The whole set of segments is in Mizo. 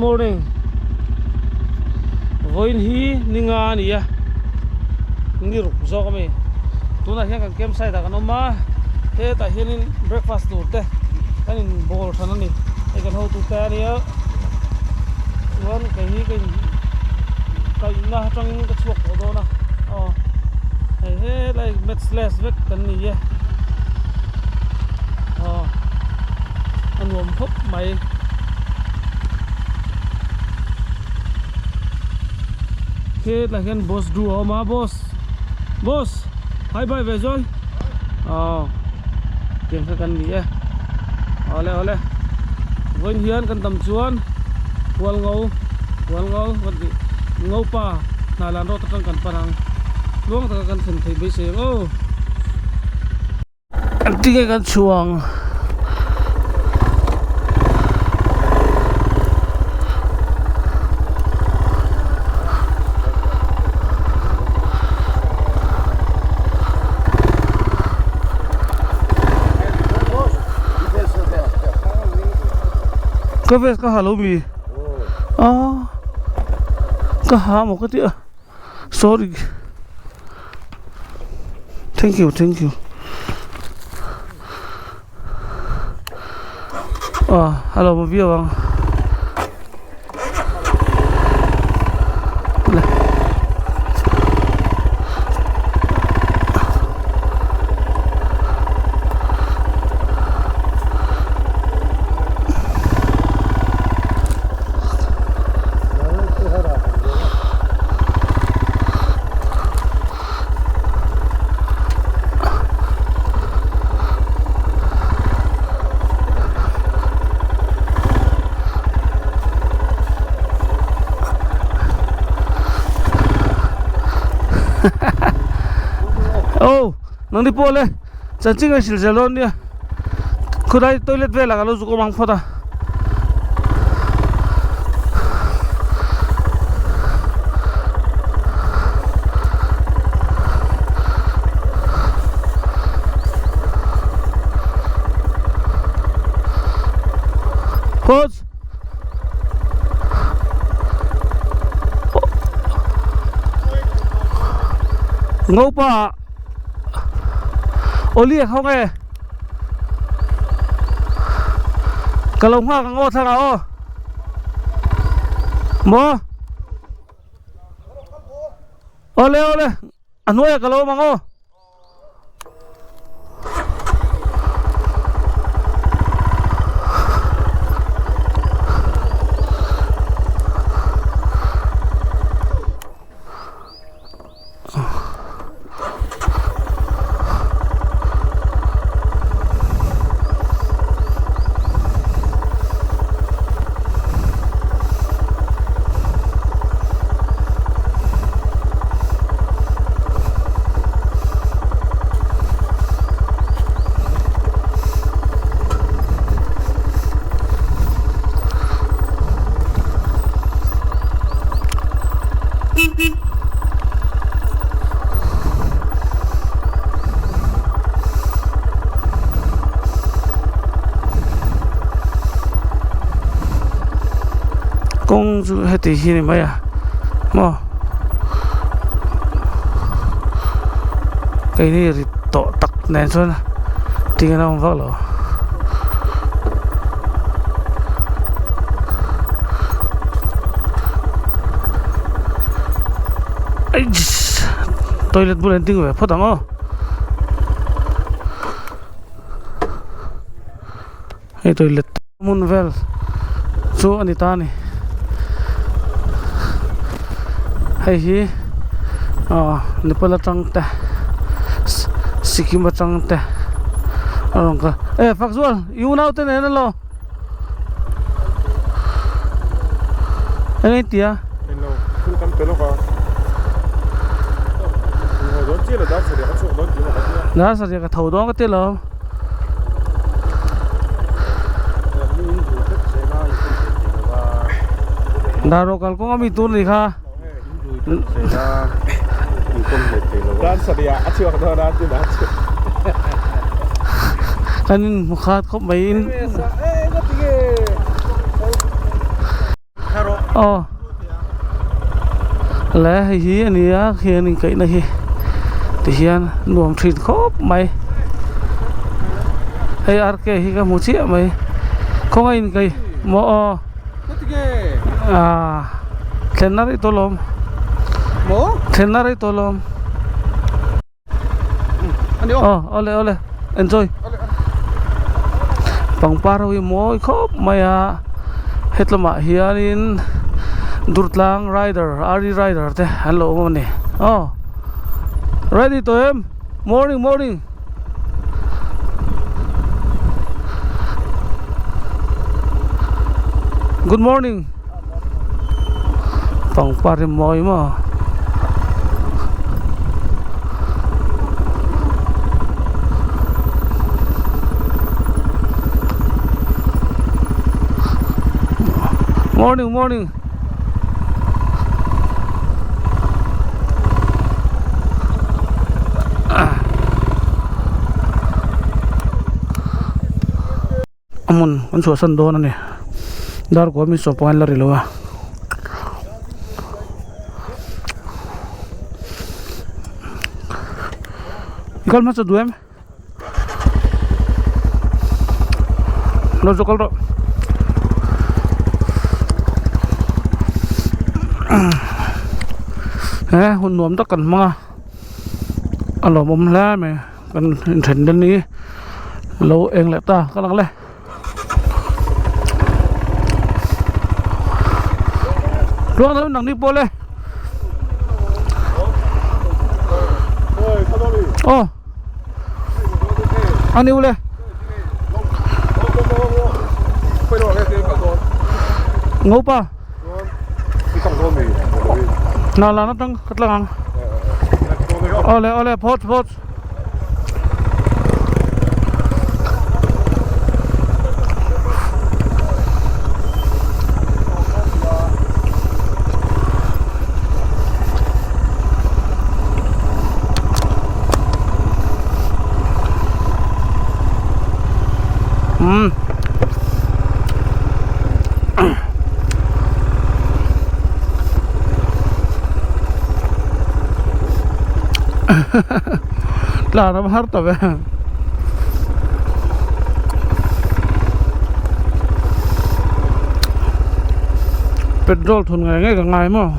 morning vawiin hi ni nga a ni a ni ruk zawk a mi tunah hian kan camp site ah kan awm a hetah hianin breakfast tur te kan in bawl than a ni hei kan hotu te a nia chuan kei hi ka in kaihna atangin ka chhuak tawh dawn a aw hei helai matchless vek kan ni e aw a nuam khawp mai. Hetlai hian boss du a awm a boss boss hi bye ve zawi aw tiang kha kan ni e awle awle vawiin hian kan tam chuan hual ngo hual ngo kan tih ngopa hna lan rawt atang kan pan ang tluang taka kan thlen theih beisei ang aw. Engtin nge kan chhuang? Ka vest ka ha lo mi? Ah ka ha maw ka ti a sorry. Thank you thank you ah hello ma viau ang Oh, nang ni pawh le chanchin kan hrilh zel dawn nia khawlai toilet velah ka lo zuk awm ang phawt a. Coach Ngopa Oli a khawng e Ka lo nghak ang aw thlang ah aw Maw Awle awle a hnuaiah ka lo awm ang aw. Kawng chu heti hi a ni mai a maw keini rit tawh tak nen chuan tinge a awm vak lo. Eiss toilet bulah hian ding ve phawt ang aw hei toilet hmun vel chu a ni ta a ni hei hi aw Nepal atang te Sikkim atang te a rawn kal e Fakzual i unaute nen alo. Eng i tia? Englo, thil kan pe lawk a. Englo dawn chiah lo, dar sarih a chhuak dawn tih maw ka tia. Dar sarih ka tho dawn ka ti lo. Dar rawh kal kawng a mi tur ni kha. Dar sarih a chhuak dawn a ti na chu. Kan in hmu khat khawp mai in. Aw le hei hi a ni a khian inkaihna hi tihian nuam thin khawp mai hei R K hi ka hmu chiah mai khawngaih inkaih maw aw ah thlenna rei tawh lawm thlenna rei tawh lawm. Aw awle awle enjoy pangpar ho hi mawi khawp mai a hetlamah hianin durtlang rider ari rider te an lo awm a ni aw ready tawh em morning morning good morning. Pangpar hi mawi maw morning morning a hmun an chhuahsan dawn a ni dar kua mi sawm panga an la ri lo a i kal hmasa duh em lo chu kal rawh he hun nuam tak kan hmang a a lawmawm hle mai. Kan inthen den hi lo eng leh ta ka lang le. Tluang deuh nang ni pawh le. Aw. Ani ule. Ngopa. Na la na tang ka tlang ang. Ole ole phot phot. Um. Tlan a har ta ve. Petrol thun ngai ngai ka ngai maw.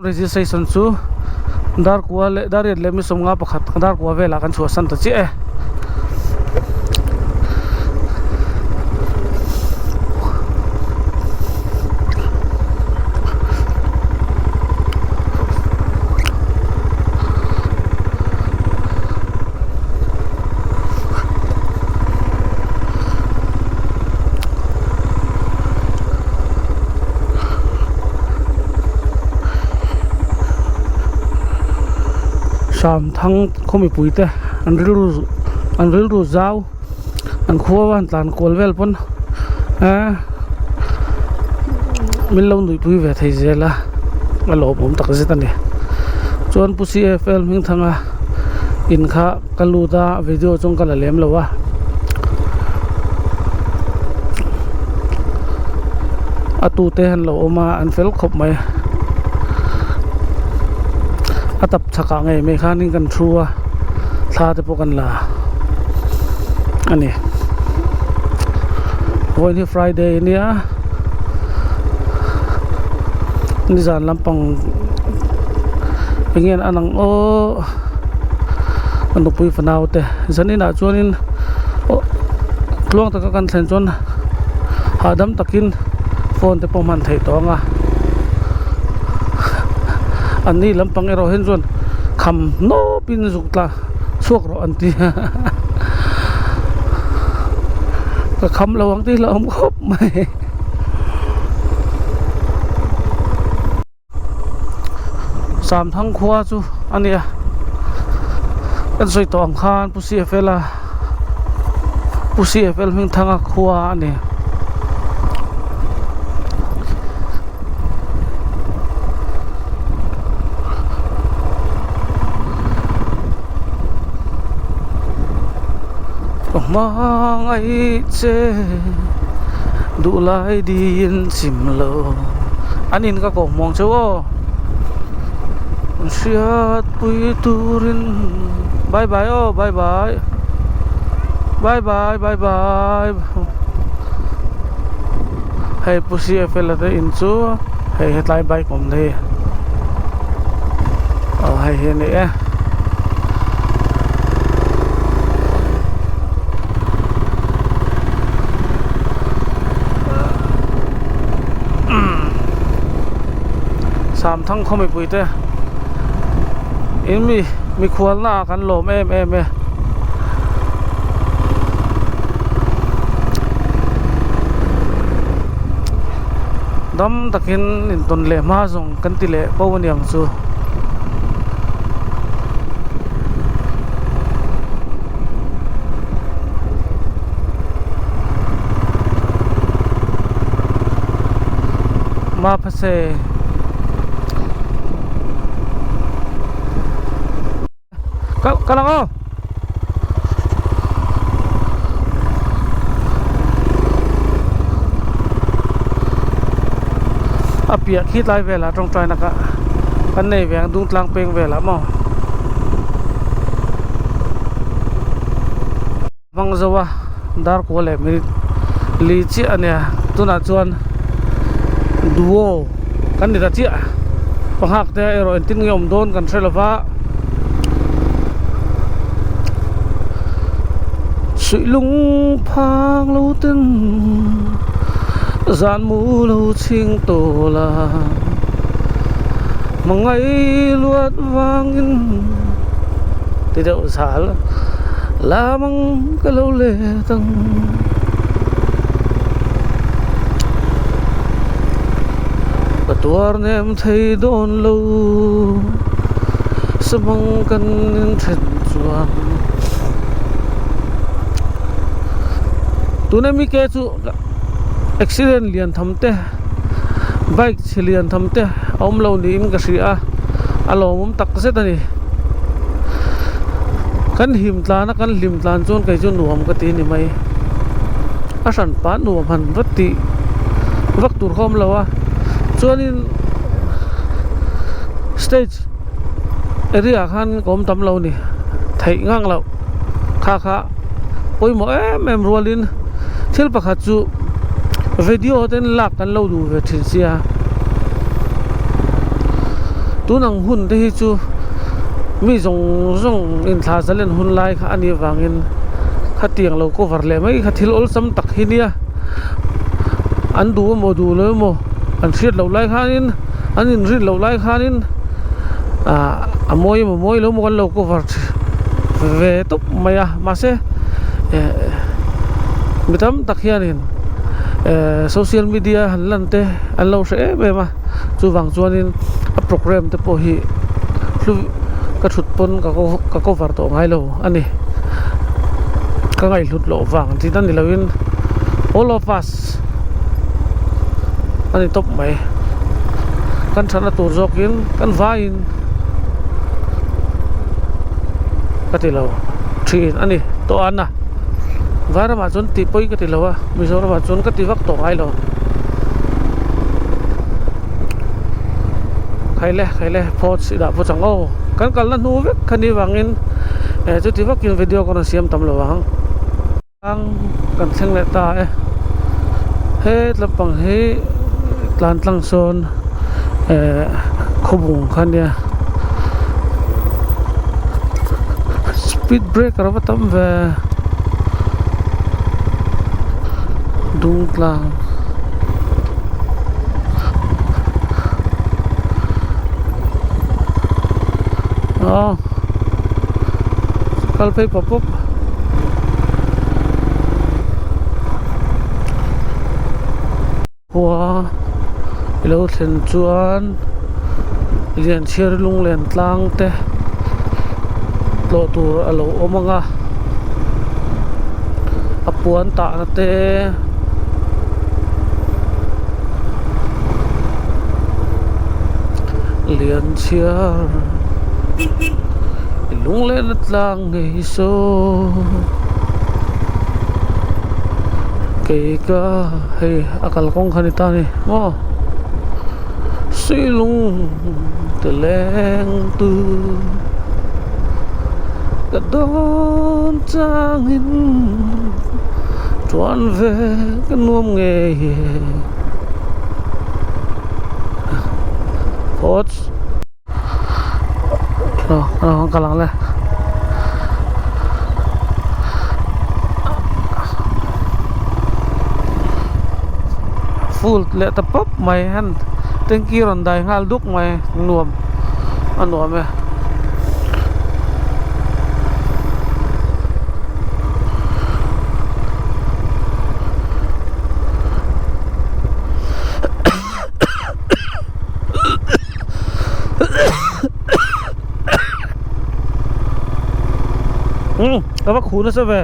Registration chu dar kua leh dar riat leh mi sawmnga pakhat dar kua velah kan chhuahsan ta chiah e. Hramthang khaw mipui te an rilru an rilru zau an khua an tlan kual vel pawn eh min lo nuihpui ve thei zel a a lawmawm tak zet a ni chuan pu C_F_L hmingthanga in kha ka lut a video chuan ka la lem lo a. A tute an lo awm a an fel khawp mai a tap chhakah ngei mai khanin kan thu a thla te pawh kan la a ni vawiin hi friday a nia nizan lampang eng nge an ang aw a nupui fanau te zaninah chuanin aw tluang taka kan thlen chuan hahdam takin phone te pawh hman theih tawh ang a anni lampang erawh hian chuan kham nawpin zuk tla chhuak rawh an ti a ka kham lo ang tih hlauhawm khawp mai. Samthang khua chu a nia kan sawi tawh ang khan Pu CFL a Pu CFL Hmingthanga khua a ni. Ka hmangaih che duhlai din chim lo an in ka kawh hmuang cheu aw hriat pui turin bye bye aw bye bye bye bye bye bye hei pu CFL a te in chu hei hetlai bike awm na hi aw hei hi a ni e. Samthang khaw mipui te in mi mikhual na ah kan lawm em em e. Dam takin intawn leh hma zawng kan ti leh fo a niang chu. Maphase Kal kal ang aw. A piah khi tlai velah tawngtai na kha kan nei ve ang dung tlang peng velah maw. Hmang zo a dar kua leh minute li chiah a nia tunah chuan duo kan ni ta chiah panghak te erawh engtin nge awm dawn kan hre lova suih lung phang lo ten zan mu lo chhing tawl a hmangaih luat vangin ti deuh zal. Lamang ka lo let ang. Ka tuar nem thei dawn lo Samang kan inthen chuan. Tuna mi ke chu accident lian tham te bike chhe lian tham te a awm lo niin ka hria a a lawmawm tak zet a ni. Kan him tlan a kan hlim tlan chuan kei chu nuam ka ti a ni mai. A hran pah nuam han va tih vak tur kha awm lo a chuanin stage area ah khan ka awm tam lo a ni theih ngang loh kha kha pawimawh em em rualin thil pakhat chu video te lak kan lo duh ve thin sia tun ang hun te hi chu mi zawng zawng inthla zalen hun lai kha a nih avangin khatiang lo cover leh mai kha thil awlsam tak hi nia an duh emaw duh lo emaw an hriat loh lai khanin an inrin loh lai khanin ah a mawi emaw mawi lo emaw kan lo cover ve tawp mai a mahse eh mi tam tak hianin eh social media han lan te an lo hre em em a chuvang chuanin a program te pawh hi hlu ka thut pawn ka ka cover tawh ngai lo a ni ka ngaihhlut loh vang tih na ni loin all of us a ni tawp mai kan thatna tur zawkin kan vaiin ka ti lo thin a ni tawh an a vai ramah chuan tih pawi ka ti lo a Mizoramah chuan ka ti vak tawh ngai lo khaile khaile phawt i dah phawt ang aw kan kalna hnu vek kha ni vangin eh chuti vakin video ka rawn siam tam lo ang ang kan thleng leh ta e he tlampang hi tlan tlang sawn eh khawbung kha nia speed breaker a va tam ve dung tlang. Aw kal phei pawp pawp. Khua i lo thlen chuan. Lianchhiar lunglen tlang te tlawh tur a lo awm ang a a puan tahna te Lianchhiar lunglen tlang ngei saw kei ka hei a kalkawng kha ni ta a ni maw. Silung te leng tu ka dawn changin chuan ve ka nuam ngei e phawt aw ka lang le. Full leh ta pawp mai han tanky rawn dai nghal duk mai nuam a nuam e. Umm ka va khuh nasa ve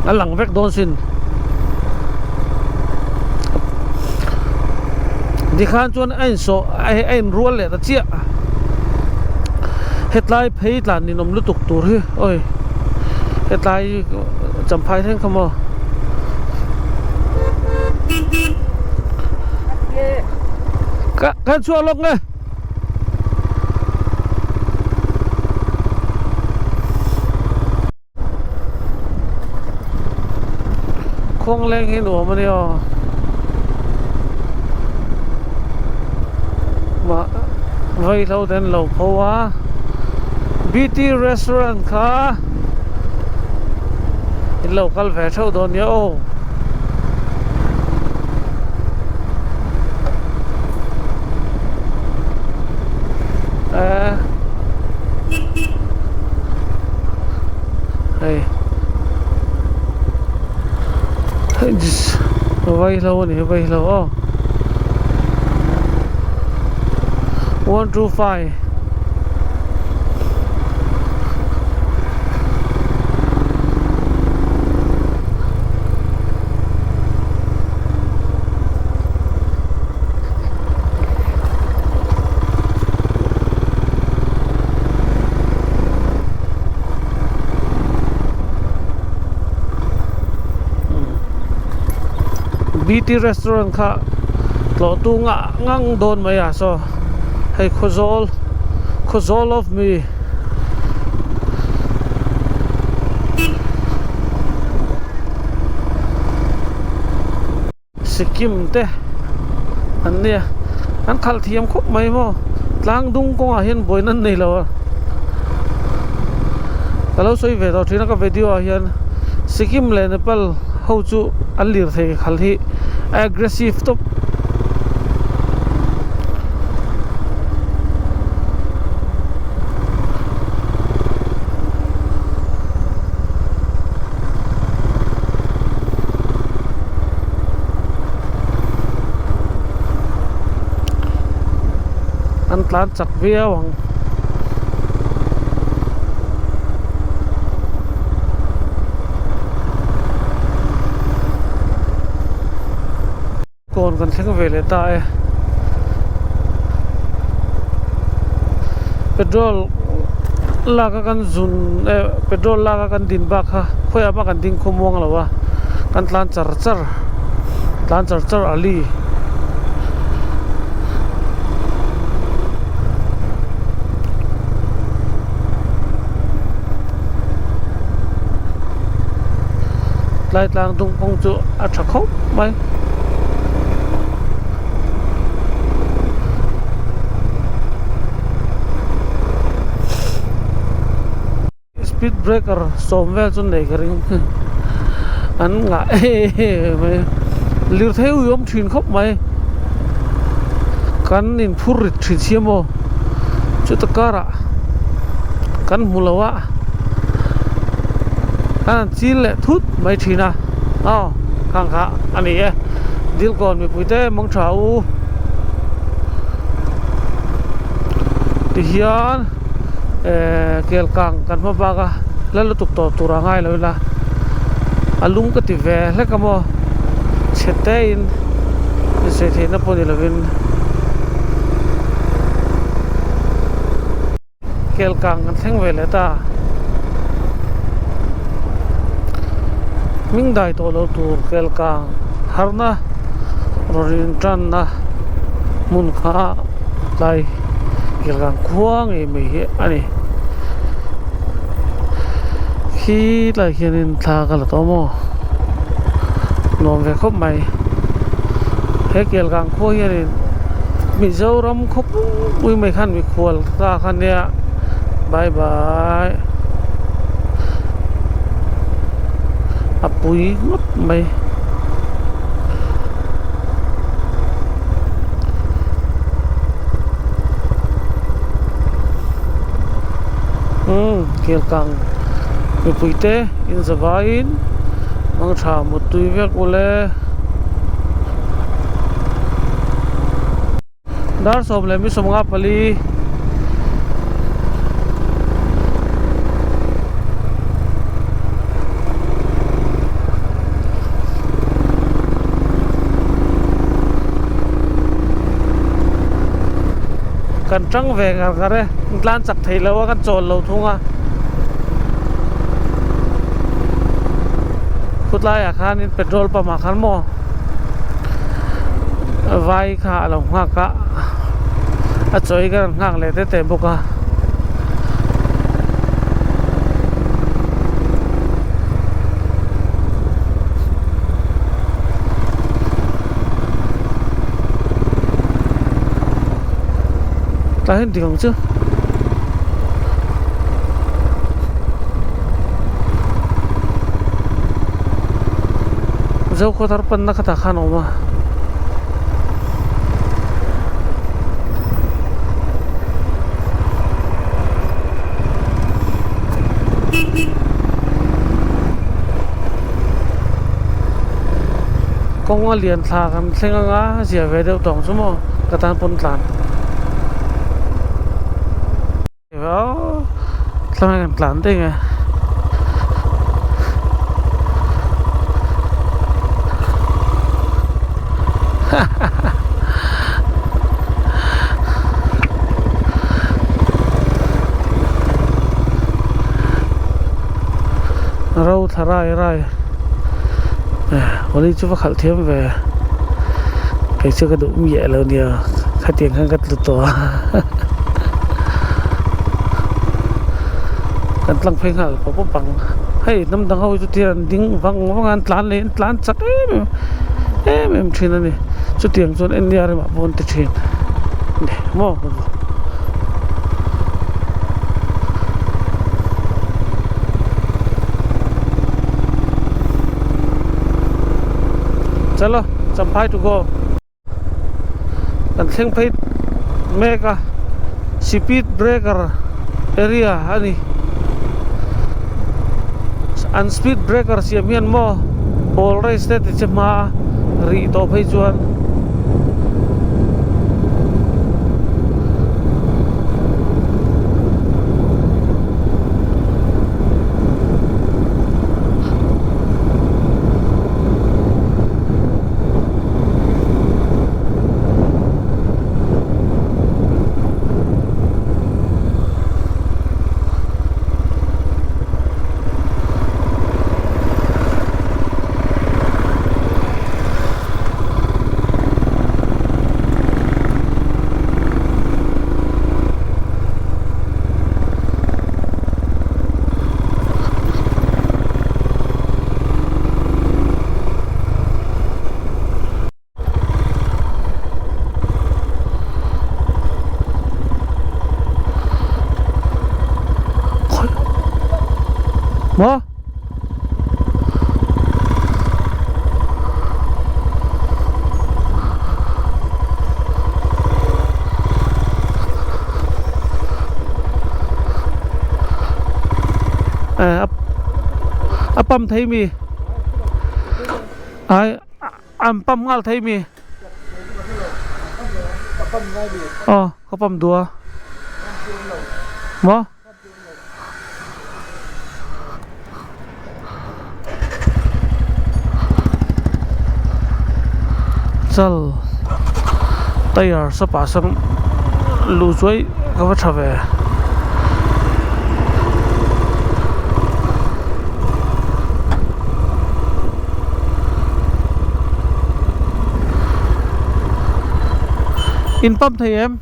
a lang vek dawn sin tikhan chuan a insawh a inrual leh ta chiah hetlai phei tlan ninawm lutuk tur hi awi hetlai champhai thleng kha maw. Ka chhuak lawk nge. Kawng leng hi nuam a nia mah vaihlo te an lo pho a BT restaurant kha in lo kal ve theuh dawn nia aw. Hei vaihlo a ni vaihlo aw one two five. BT restaurant kha tlawh tu ngah ngang dawn mai a saw hei khawzawl khawzawl of mi. Sikkim te an nia an khalh thiam khawp mai maw tlang dung kawngah hian buaina an nei lo a ka lo sawi ve tawh thin a ka video ah hian Sikkim leh Nepal ho chu an lirthei khalh hi a aggressive tawp. An tlan chak viau ang. Kawn kan thleng ve leh ta e. Petrol lak a kan zun eh petrol lak a kan din bak kha khawiah mah kan ding khawm muang lo a kan tlan char char tlan char char a li. Tlai tlang dung kawng chu a tha khawp mai. Speed breaker sawm vel chu nei ka ring an ngah em em mai lirthei ui awm thin khawp mai kan inphur rit thin si amaw chuta karah kan hmu lo a an han chil leh thut mai thin a aw khang kha a ni e Dilkawn mipui te mangtha u. Tihian ehh kel kang kan hma bak a la lutuk tawh tur a ngai lo ila a lung ka ti ve hlek a maw chhe te in insawi theihna pawh ni lovin. Kel kang kan thleng ve leh ta. Hming dai tawh lo tur kel kang harna rawn intanna hmun kha tlai kel kang khua ngei mai hi a ni. Khi tlai khianin thla ka la tawh maw? Nuam ve khawp mai. He kel kang khua hianin Mizoram khawpui mai khan mikhual ta kha nia bye bye a pui ngawt mai. Umm kelkang mipui te in za vaiin mangtha muttui vek ule. Dar 14. Kan tang ve ngar ngar e tlan chak thei lo a kan chawl lo thung a khutlaiah khanin petrol pump ah khan maw vai kha a lo nghak a a chawi ka rawn nghak leh te te bawk a. Tlai hian dik ang chu. Zokhawthar panna khatah khan a awm a. Kawng a lian thla kan thleng anga zia ve deuh tawng chu maw ka tan pawn tlan. Thlang hian tlan daih nge. Ro thla rai rai Holi chu va khalh thiam ve kei chu ka duh miah lo nia khatiang khan ka tlu tawh a. Kan tlang phei nghal pawp pawp ang hei hnam dang ho hi chu thil an ding vang vang a an tlan leh an tlan chak em em em em thin a ni chutiang chuan India ramah pawh an ti thin a ni maw. Chalo Champhai to go. Kan thleng phei mek a speed breaker area a ni an speed breaker siam hian maw ball race te ti che hma rih tawh phei chuan. Maw? A pump thei mi? Ai an pump nghal thei mi aw ka pump duh a. Maw? Chal tyre shop ah sawn luh chuai ka va tha ve. In pump thei em?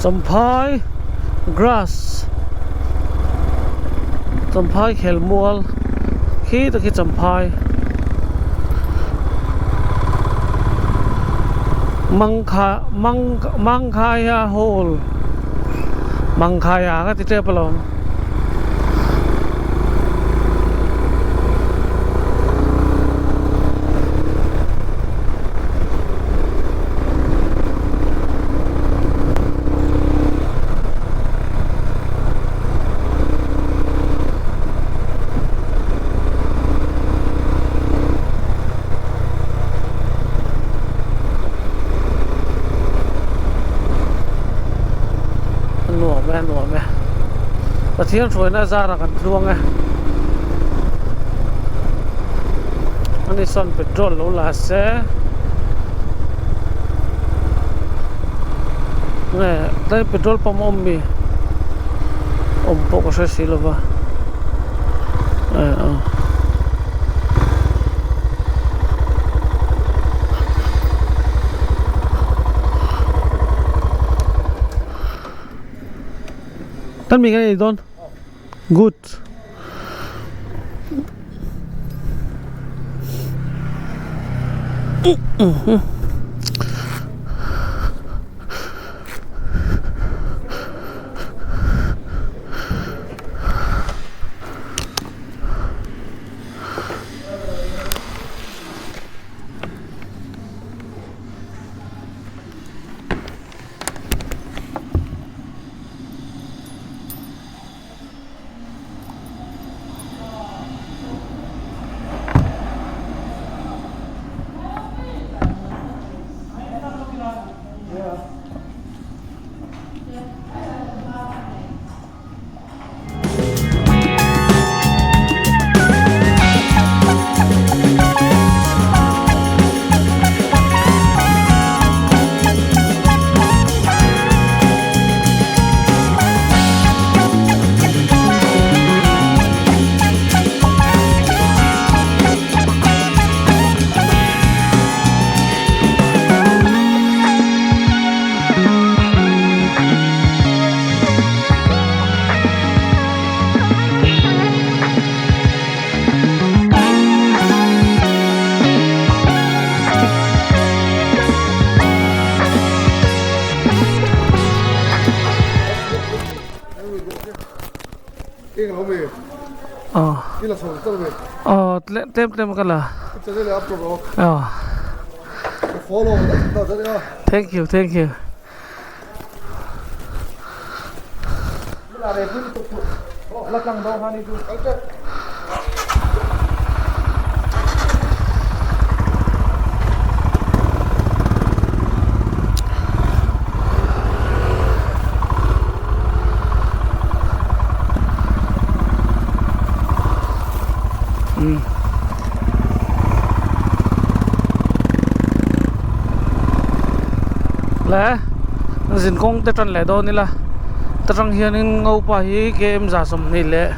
Champhai grass Champhai khelmual khi te khi Champhai Mangkha mang Mangkhaia hall Mangkhaia ka ti tep alawm. A nuam e a nuam e Pathian hruaina zarah kan tluang e ani sawn petrol lo la se nge tlai petrol pump a awm mi awm pawh ka hre si lo va eh aw. Tan mi kan ei dawn good. Tlem tlem ka la thank you thank you. Le zin kawng te tan leh dawn ila ta tang hianin ngopa hi km 20 leh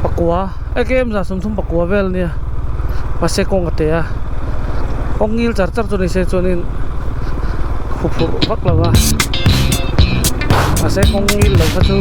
pakua e km 34 vel ania mahse kawng a te a kawng ngil char char chu ni se chuanin huphurh vak lo va mahse kawng ngil lo kha chu.